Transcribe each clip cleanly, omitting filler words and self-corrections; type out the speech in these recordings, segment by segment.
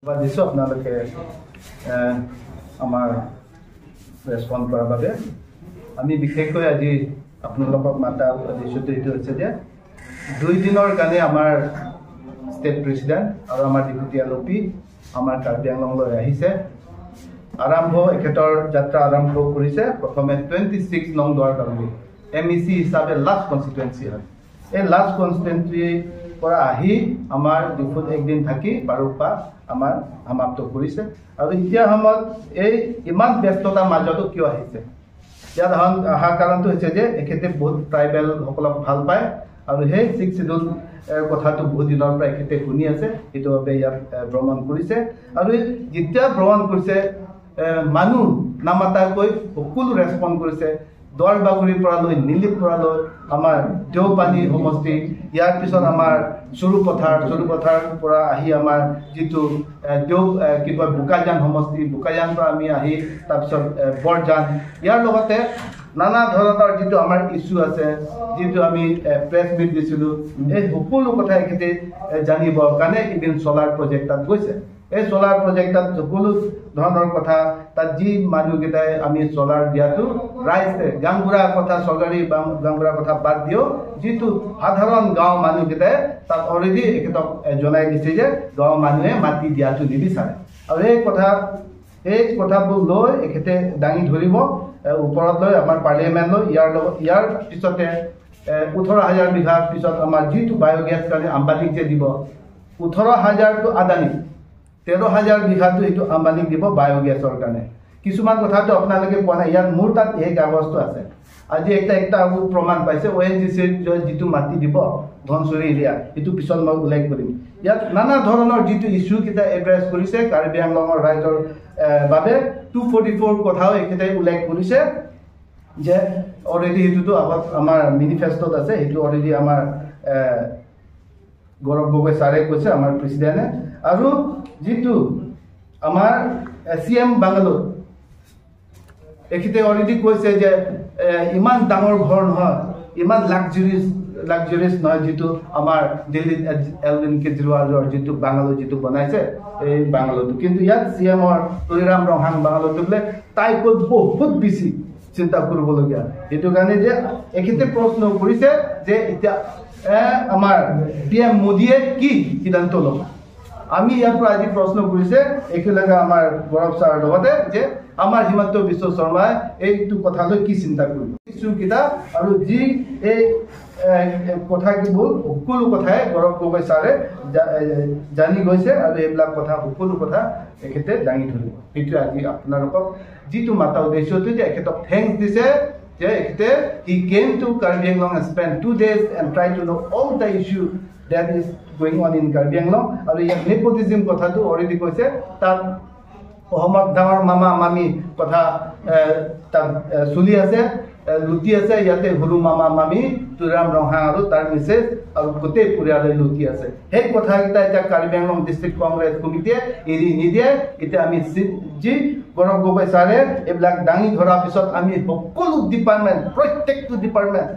দিছোঁ আপোনালোকে আমাৰ ৰেচপণ্ড কৰাৰ বাবে। আমি বিশেষকৈ আজি আপোনালোকক মাতা উদ্দেশ্যটো এইটো হৈছে যে 2 দিনৰ কাৰণে আমাৰ ষ্টেট প্ৰেচিডেণ্ট আৰু আমাৰ ডেপুটি এল অ' পি আমাৰ কাৰ্বি আংলংলৈ আহিছে। আৰম্ভ এখেতৰ যাত্ৰা আৰম্ভ কৰিছে প্ৰথমে 26 নং দুৱাৰবাগুৰি এম ই চি হিচাপে লাষ্ট কনষ্টিটুৱেঞ্চি হয়। এই লাষ্ট কনষ্টিটুৱেঞ্চিৰ পৰা আহি আমাৰ ডিফুত একদিন থাকি বাৰুপা আমাৰ সমাপ্ত কৰিছে। আৰু এতিয়া সময়ত এই ইমান ব্যস্ততাৰ মাজতো কিয় আহিছে? ইয়াত অহাৰ কাৰণটো হৈছে যে এখেতে বহুত ট্ৰাইবেলসকলক ভাল পায় আৰু সেই ছিক্স চিডিউল কথাটো বহুত দিনৰ পৰা এখেতে শুনি আছে, সেইটো বাবে ইয়াত ভ্ৰমণ কৰিছে। আৰু যেতিয়া ভ্ৰমণ কৰিছে মানুহ নামাতাকৈ সকলো ৰেচপণ্ড কৰিছে। দুৱাৰবাগুৰিৰ পৰা লৈ নীলিপ পৰা লৈ আমাৰ দেওপানী সমষ্টি, ইয়াৰ পিছত আমাৰ চৰুপথাৰ পৰা আহি আমাৰ যিটো দেও কি কয় বোকাজান সমষ্টি, বোকাজান পৰা আমি আহি তাৰপিছত বৰজান, ইয়াৰ লগতে নানা ধৰণৰ যিটো আমাৰ ইছ্যু আছে, যিটো আমি প্ৰেছ মিট দিছিলোঁ, এই সকলো কথা এখেতে জানিবৰ কাৰণে ইভিন চ'লাৰ প্ৰজেক্ট তাত গৈছে। এই চ'লাৰ প্ৰজেক্ট তাত সকলো ধৰণৰ কথা, তাত যি মানুহকেইটাই আমি চ'লাৰ দিয়াটো ৰাইজে গাঁওবুঢ়াৰ কথা, চৰকাৰী গাঁওবুঢ়াৰ কথা বাদ দিও যিটো সাধাৰণ গাঁৱৰ মানুহকেইটাই তাত অলৰেডি এখেতক জনাই দিছে যে গাঁৱৰ মানুহে মাটি দিয়াটো নিবিচাৰে। আৰু এই কথাবোৰ লৈ এখেতে দাঙি ধৰিব ওপৰত লৈ আমাৰ পাৰ্লিয়ামেণ্টলৈ। ইয়াৰ লগত ইয়াৰ পিছতে 18,000 বিঘাৰ পিছত আমাৰ যিটো বায়'গেছ কাৰণে আম্বানীক যে দিব, 18,000টো আদানী, 13,000 বিঘাটো এইটো আম্বানীক দিব বায়'গেছৰ কাৰণে। কিছুমান কথাটো আপোনালোকে কোৱা নাই, ইয়াত মোৰ তাত এই কাগজটো আছে। আজি একটা একটা প্ৰমাণ পাইছে অ' এন জি চিৰ যিটো মাটি দিব ধনচুৰি এৰিয়া, সেইটো পিছত মই উল্লেখ কৰিম। ইয়াত নানা ধৰণৰ যিটো ইছ্যুকেইটা এড্ৰেছ কৰিছে কাৰ্বি আংলঙৰ ৰাইজৰ বাবে 244 কথাও এখেতে উল্লেখ কৰিছে যে অলৰেডি সেইটোতো আগত আমাৰ মেনিফেষ্টত আছে, সেইটো অলৰেডি আমাৰ গৌৰৱ গগৈ ছাৰে কৈছে, আমাৰ প্ৰেচিডেণ্টে। আৰু যিটো আমাৰ চি এম বাংগালোৰ, এখেতে অলৰেডি কৈছে যে ইমান ডাঙৰ ঘৰ নহয়, ইমান লাক্সাৰিয়াছ নহয়, যিটো আমাৰ দিল্লীত এলভিন কেজৰিৱালৰ যিটো বাংগালোৰ যিটো বনাইছে এই বাংগালোৰটো, কিন্তু ইয়াত চি এমৰ তুলিৰাম ৰংহাং বাংগালোৰটো বোলে তাইকৈ বহুত বেছি চিন্তা কৰিবলগীয়া। সেইটো কাৰণে যে এখেতে প্ৰশ্ন কৰিছে যে এতিয়া আমাৰ পি এম মোদীয়ে কি সিদ্ধান্ত ল'ব। আমি ইয়াৰ পৰা আজি প্ৰশ্ন কৰিছে একেলগে আমাৰ গৌৰৱ ছাৰৰ লগতে যে আমাৰ হিমন্ত বিশ্ব শৰ্মাই এইটো কথালৈ কি চিন্তা কৰিব। ইছ্যুকেইটা আৰু যি এই কথাবোৰ সকলো কথাই গৌৰৱ গগৈ ছাৰে জানি গৈছে আৰু এইবিলাক কথা সকলো কথা এখেতে দাঙি ধৰিব। সেইটোৱে আজি আপোনালোকক যিটো মাতা উদ্দেশ্যটো যে এখেতক thanks দিছে যে এখেতে he came to Karbi Anglong and spend 2 days and try to know all the issue that is going on in Karbi Anglong. আৰু ইয়াত নেপোটিজিম কথাটো অলৰেডি কৈছে, তাত অসমত ডাঙৰ মামা মামী কথা তাত চলি আছে, লুটি আছে। ইয়াতে সৰু মামা মামী তুলিৰাম ৰংহাং আৰু তাৰ মিছেছ আৰু গোটেই পৰিয়ালে লুটি আছে। সেই কথাকেইটা এতিয়া কাৰ্বি আংলং ডিষ্ট্ৰিক্ট কংগ্ৰেছ কমিটিয়ে এৰি নিদিয়ে। এতিয়া আমি যি গৌৰৱ গগৈ ছাৰে এইবিলাক দাঙি ধৰাৰ পিছত আমি সকলো ডিপাৰ্টমেণ্ট, প্ৰত্যেকটো ডিপাৰ্টমেণ্ট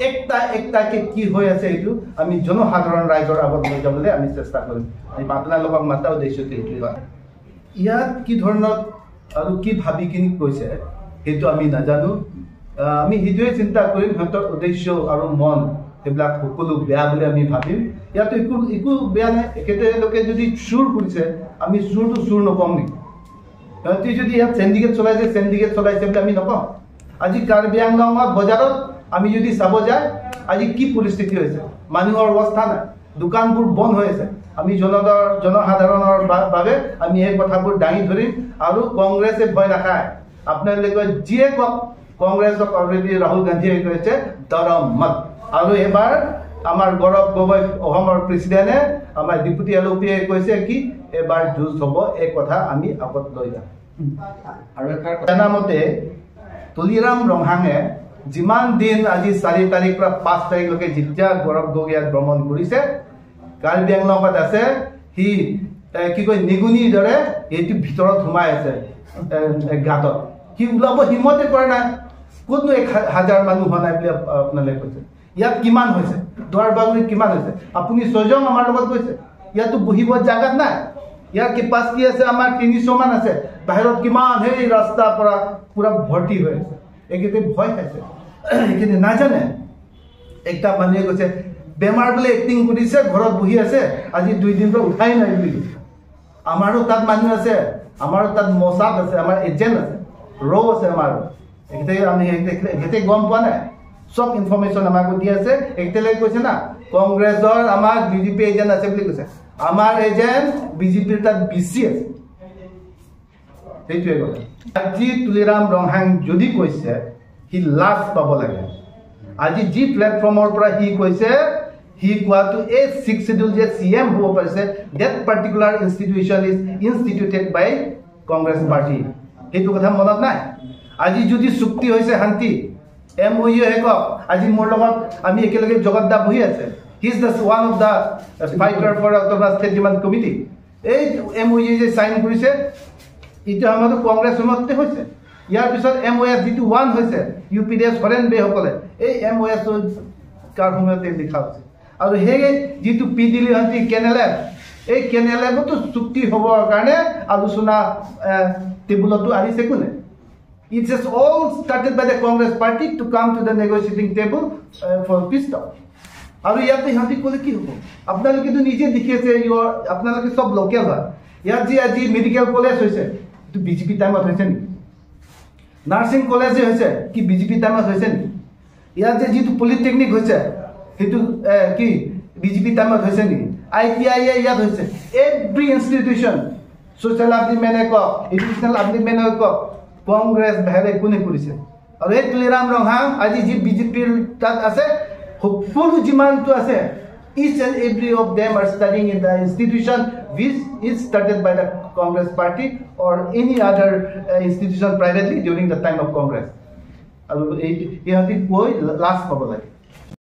একটা একটাকে কি হৈ আছে এইটো আমি জনসাধাৰণ ৰাইজৰ আগত লৈ যাবলৈ আমি চেষ্টা কৰিম। আপোনালোকক মাতা উদ্দেশ্যটো সেইটোৱে হয়। ইয়াত কি ধৰণৰ আৰু কি ভাবি কিনি কৈছে সেইটো আমি নাজানো। আমি সেইটোৱে চিন্তা কৰিম, সিহঁতৰ উদ্দেশ্য আৰু মন সেইবিলাক সকলো বেয়া বুলি আমি ভাবিম। ইয়াতো একো বেয়া নাই। এখেতেলোকে যদি চুৰ কৰিছে আমি চুৰটো চুৰ নকওঁ নেকি? সিহঁতে যদি ইয়াত চেণ্ডিকেট চলাইছে, চেণ্ডিকেট চলাইছে বুলি আমি নকওঁ। আজি কাৰ্বি আংলঙত বজাৰত আমি যদি চাব যায় আজি কি পৰিস্থিতি হৈছে, মানুহৰ অৱস্থা নাই, দোকানবোৰ বন্ধ হৈ আছে। আমি জনসাধাৰণৰ বাবে আমি এই কথাবোৰ দাঙি ধৰিম। আৰু কংগ্ৰেছে ভয় নাখায়, আপোনালোকে যিয়ে কওক, কংগ্ৰেছক অলৰেডি ৰাহুল গান্ধীয়ে কৈছে দৰম মত। আৰু এইবাৰ আমাৰ গৌৰৱ গগৈ অসমৰ প্ৰেচিডেণ্টে, আমাৰ ডেপুটি এল অ' পিয়ে কৈছে কি এইবাৰ যুঁজ হ'ব, এই কথা আমি আগত লৈ যাম। আৰু জনামতে তুলিৰাম ৰংহাঙে যিমান দিন আজি 4 তাৰিখ পৰা 5 তাৰিখলৈকে যেতিয়া গৌৰৱ গগৈ ইয়াত ভ্ৰমণ কৰিছে, কাৰ্বি আংলঙত আছে, সি কি কয় নিগুনিৰ দৰে এইটো ভিতৰত সোমাই আছে গাঁতত, সি ওলাব হিমতে কৰা নাই। ক'তনো 1000 মানুহ হোৱা নাই বুলি আপোনালোকে কৈছে। ইয়াত কিমান হৈছে, দুৱাৰবাগুৰিত কিমান হৈছে, আপুনি স্বয়ং আমাৰ লগত গৈছে, ইয়াতো বহিব জাগাত নাই। ইয়াৰ কেপাচিটি আছে আমাৰ 300মান আছে, বাহিৰত কিমান সেই ৰাস্তাৰ পৰা পূৰা ভৰ্তি হৈ আছে। এইকেইটা ভয় খাইছে, সেইখিনি নাজানে। একটা মানুহে কৈছে বেমাৰ বোলে এক্টিং কৰিছে, ঘৰত বহি আছে, আজি 2 দিন পৰা উঠাই নাই বুলি কৈছে। আমাৰো তাত মানুহ আছে, আমাৰো তাত মচাদ আছে, আমাৰ এজেণ্ট আছে, ৰ' আছে আমাৰ। এইকেইটাই আমি সেইকেইটাই গম পোৱা নাই, চব ইনফৰ্মেশ্যন আমাকো দি আছে। এইকেইটালৈকে কৈছে না কংগ্ৰেছৰ আমাৰ বিজেপি এজেণ্ট আছে বুলি কৈছে, আমাৰ এজেণ্ট বিজেপিৰ তাত বেছি আছে। সেইটোৱে কথা। আজি তুলিৰাম ৰংহাং যদি কৈছে সি লাজ পাব লাগে। আজি যি প্লেটফৰ্মৰ পৰা সি কৈছে, সি কোৱাটো এই 6 শ্বেডিউল যে চি এম হ'ব পাৰিছে, that particular institution is instituted by Congress party, সেইটো কথা মনত নাই। আজি যদি চুক্তি হৈছে শান্তি এম অ' ইউ কওক, আজি মোৰ লগত আমি একেলগে জগত দা বহি আছে, he is the one of the fighter for autonomous state demand committee. এই এম অ' ইউ যে চাইন কৰিছে, এইটো সময়তো কংগ্ৰেছ সময়তে হৈছে। ইয়াৰ পিছত এম অ' এছ যিটো 1 হৈছে, ইউ পি ডি এছ হৰেণ বেসকলে এই এম অ' এছ কাৰ সময়তে লিখা হৈছে। আৰু সেই যিটো পি দিল্লী শান্তি কেনেলেব, এই কেনেলেবতো চুক্তি হ'বৰ কাৰণে আলোচনা টেবুলতো আহিছে কোনে? It is all started by the Congress party to come to the negotiating table for peace talk. আৰু ইয়াতে সিহঁতি ক'লে কি হ'ব? আপোনালোকেতো নিজে দেখি আছে, আপোনালোকে চব লোকেল হয়। ইয়াত যে আজি মেডিকেল কলেজ হৈছে, এইটো বিজেপি টাইমত হৈছে নেকি? নাৰ্ছিং কলেজ যে হৈছে, কি বিজেপি টাইমত হৈছে নেকি? ইয়াত যে যিটো পলিটেকনিক হৈছে, সেইটো কি বিজেপি টাইমত হৈছে নেকি? I T I ইয়াত হৈছে। এভৰি ইনষ্টিটিউশ্যন, ছ'চিয়েল আপলিফমেণ্টে কওক, এডুকেশ্যনেল আপলিফমেণ্টে কওক, কংগ্ৰেছ বাহিৰে কোনে কৰিছে? আৰু এই তুলিৰাম ৰংহাং আজি যি বিজেপিৰ তাত আছে, সকলো যিমানটো আছে, each and every of them are studying in the institution which is started by the Congress party or any other institution privately during the time of Congress. আৰু এই ইহঁতি কৈ লাজ পাব লাগে।